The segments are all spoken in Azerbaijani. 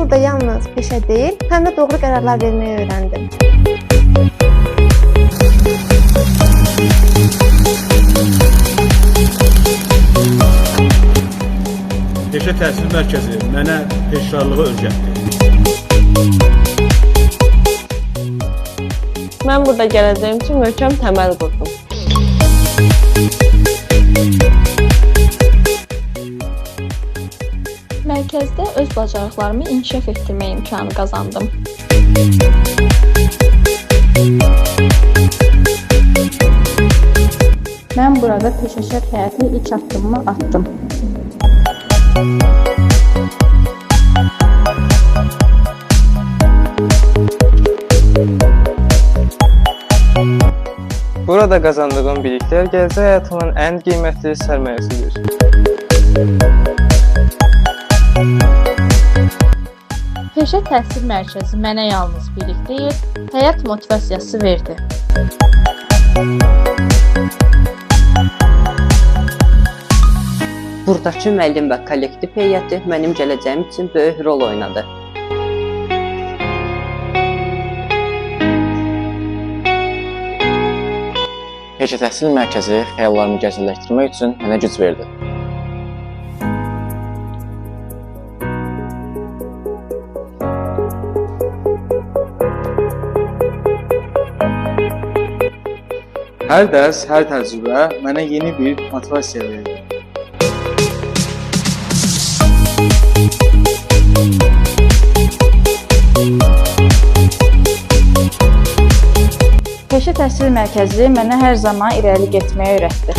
Mən burada yalnız peşə deyil, həm də doğru qərarlar verməyi öyrəndim. Peşə Təhsil Mərkəzi mənə peşəkarlığı öyrətdi. Mən burada gələcəyim üçün möhkəm təməl qurdum. Mərkəzdə öz bacarıqlarımı inkişaf etdirmək imkanı qazandım. Mən burada peşəkar həyatına ilk addımımı atdım. Burada qazandığım biliklər gələcək həyatımın ən qiymətli sərmayəsidir. Peşə Təhsil Mərkəzi mənə yalnız bilik deyil, həyat motivasiyası verdi. Buradakı müəllim və kollektiv heyəti mənim gələcəyim üçün böyük rol oynadı. Peşə Təhsil Mərkəzi xəyallarımı gerçəkləşdirmək üçün mənə güc verdi. Hər dərs, hər təcrübə mənə yeni bir motivasiya verdi. Peşə Təhsil Mərkəzi mənə hər zaman irəli getməyi öyrətdi.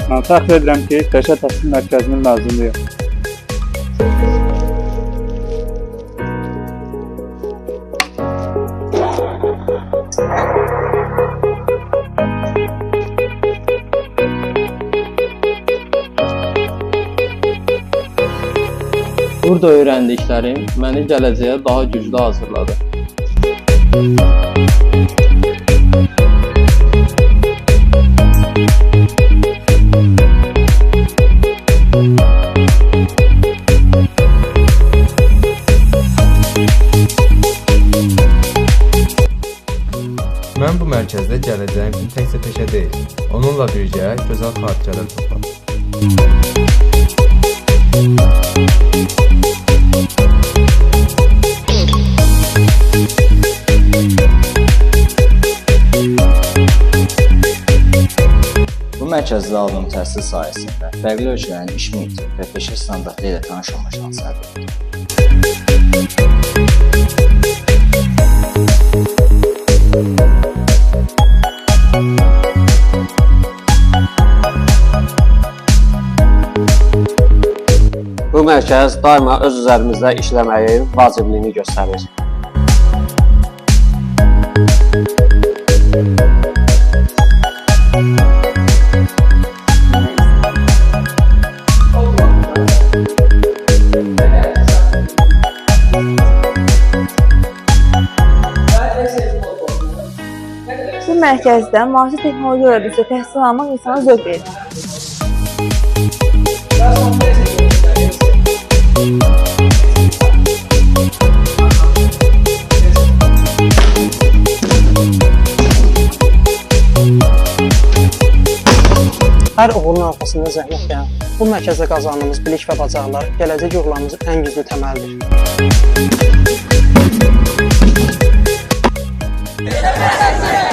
Mən fəxr edirəm ki, Peşə Təhsil Mərkəzinin məzunuyam. Burada öyrəndiklərim məni gələcəyə daha güclü hazırladı. Mən bu mərkəzdə gələcəyim üçün təkcə peşə deyil, onunla birgə gözəl xatirələr topladım. Bu mərkəzdə aldığım təhsil sayəsində fərqli ölkələrin iş mühiti və peşə standartları ilə tanış olma şansı əldə etdim. Bu mərkəz daima öz üzərimizdə işləməyin vacibliyini göstərir. Bu mərkəzdə müasir texnologiyalar üzrə təhsil almaq insana zövq verir. Hər uğurun arxasında zəhmət dayanır. Bu mərkəzdə qazandığımız bilik və bacarıqlar gələcək uğurlarımızın ən güclü təməlidir. Peşə